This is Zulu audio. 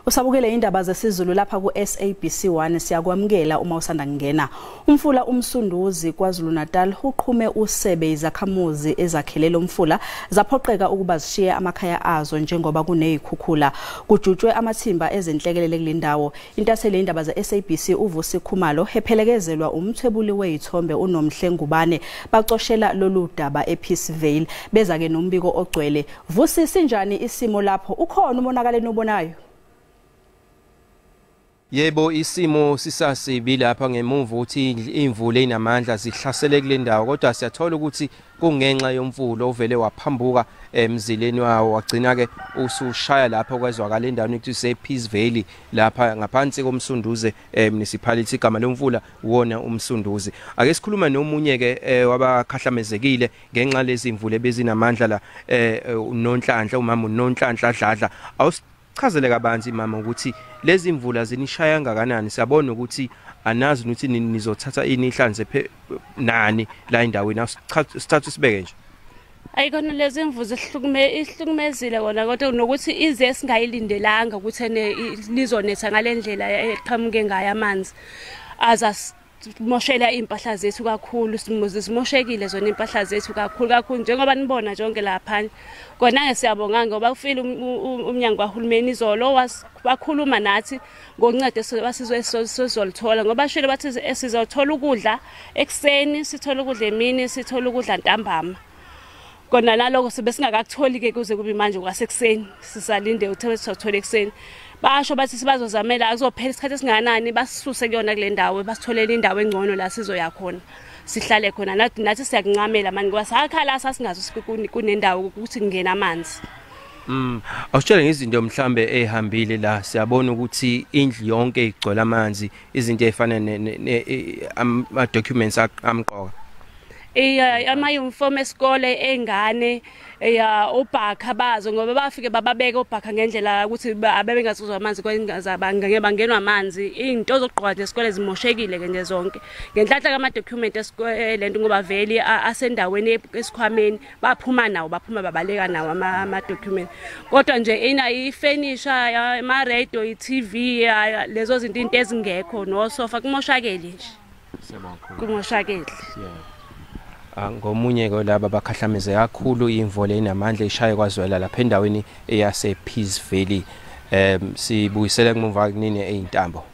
Usabukele indaba zesiZulu lapha ku SABC1, siyakwamukela uma usanda kungena. Umfula uMsunduzi KwaZulu Natal uqhume usebe izakhamuzi ezakhele lo mfula zaphoqeka ukuba zishiye amakhaya azo njengoba kunezikhukhula. Kujutshwe amathimba ezenhlekelele kule ndawo. Intatheli indaba ze SABC uVusi Khumalo ephelekezelwa umthwebuli wezithombe uNomhle Ngubane bacoshela lolu daba ePeace Vale, beza ke nombiko ogcwele. Vusi, sinjani isimo lapho? Ukhona umonakalo enobonayo? Yebo, isimo sisasibi lapha ngemuva ukuthi imvula enamandla zihlasele kule ndawo, kodwa siyathola ukuthi kungenxa yomfula ovele waphambuka emzileni wawo wagcina ke usushaya lapha kwezwakala endaweni ukuthi se Peace Valley lapha ngaphansi koMsunduze municipality. Igama lomfula wona uMsunduzi. Ake sikhuluma nomunye ke wabakhahlamezekile ngenxa lezi imvula ebezinamandla la, uNonhlanhla, umama uNonhlanhla Dladla. Awusichazele kabanzi mama ukuthi lezi imvula zinishaya kangakanani. Siyabona ukuthi anazi ukuthi nizothatha ini ihlanze nani la endaweni. Sithatha sibeke nje. Ayikona lezi imvuzo ihlukumezile kona, kodwa nokuthi ize singayilindelanga ukuthi lizonetha ngalendlela eqhamuke ngayo amanzi azasimoshela impahla zethu kakhulu. Simoshekile zona impahla zethu kakhulu kakhulu njengoba nibona nje lapha. Kona ke siyabonga ngoba ufile umnyango kahulumeni izolo bakhuluma nathi ngoncedo sizolithola, ngoba shilo bathi sizothola ukudla ekuseni, sithola ukudla emini, sithola ukudla ntambama. Kona naloko sibe singakakutholi ke kuze kube manje kwasekuseni, sisalinde ukuthi sizothola ekuseni. Basho bathi sibazozamela akuzophela isikhathi esinganani basisuse kuyona kule ndawo, basitholele indawo engcono la sizoya khona, sihlale khona. Nathi siyakuncamela manje ngoba sakhala sasingazi kunendawo ukuthi kungena amanzi. Awusitshele ngezinto mhlambe ehambile la. Siyabona ukuthi indlu yonke igcwele amanzi, izinto ezifana ama documents amqoka, ama-uniform esikole engane, obhakha bazo, ngoba bafike bababeka obhakha ngendlela ukuthi abebengazuzwa amanzi, ngeke bangenwa amanzi. Into zokugqoka nje esikole zimoshekile ke nje zonke ngenhlanhla kama-document lento, ngoba vele asendaweni esikhwameni baphuma nawo, baphuma babaleka nawo ama-document. Kodwa nje ina ifenisha, ama-radio, i-TV, lezo zinto into ezingekho, nosofa kumoshakele nje, kumoshakele. Ngomunye ke laba bakhahlameze kakhulu imvula enamandla ishaye kwazwela lapha endaweni eyase Peace Valley. Sibuyisele kumuva kunini eintambo.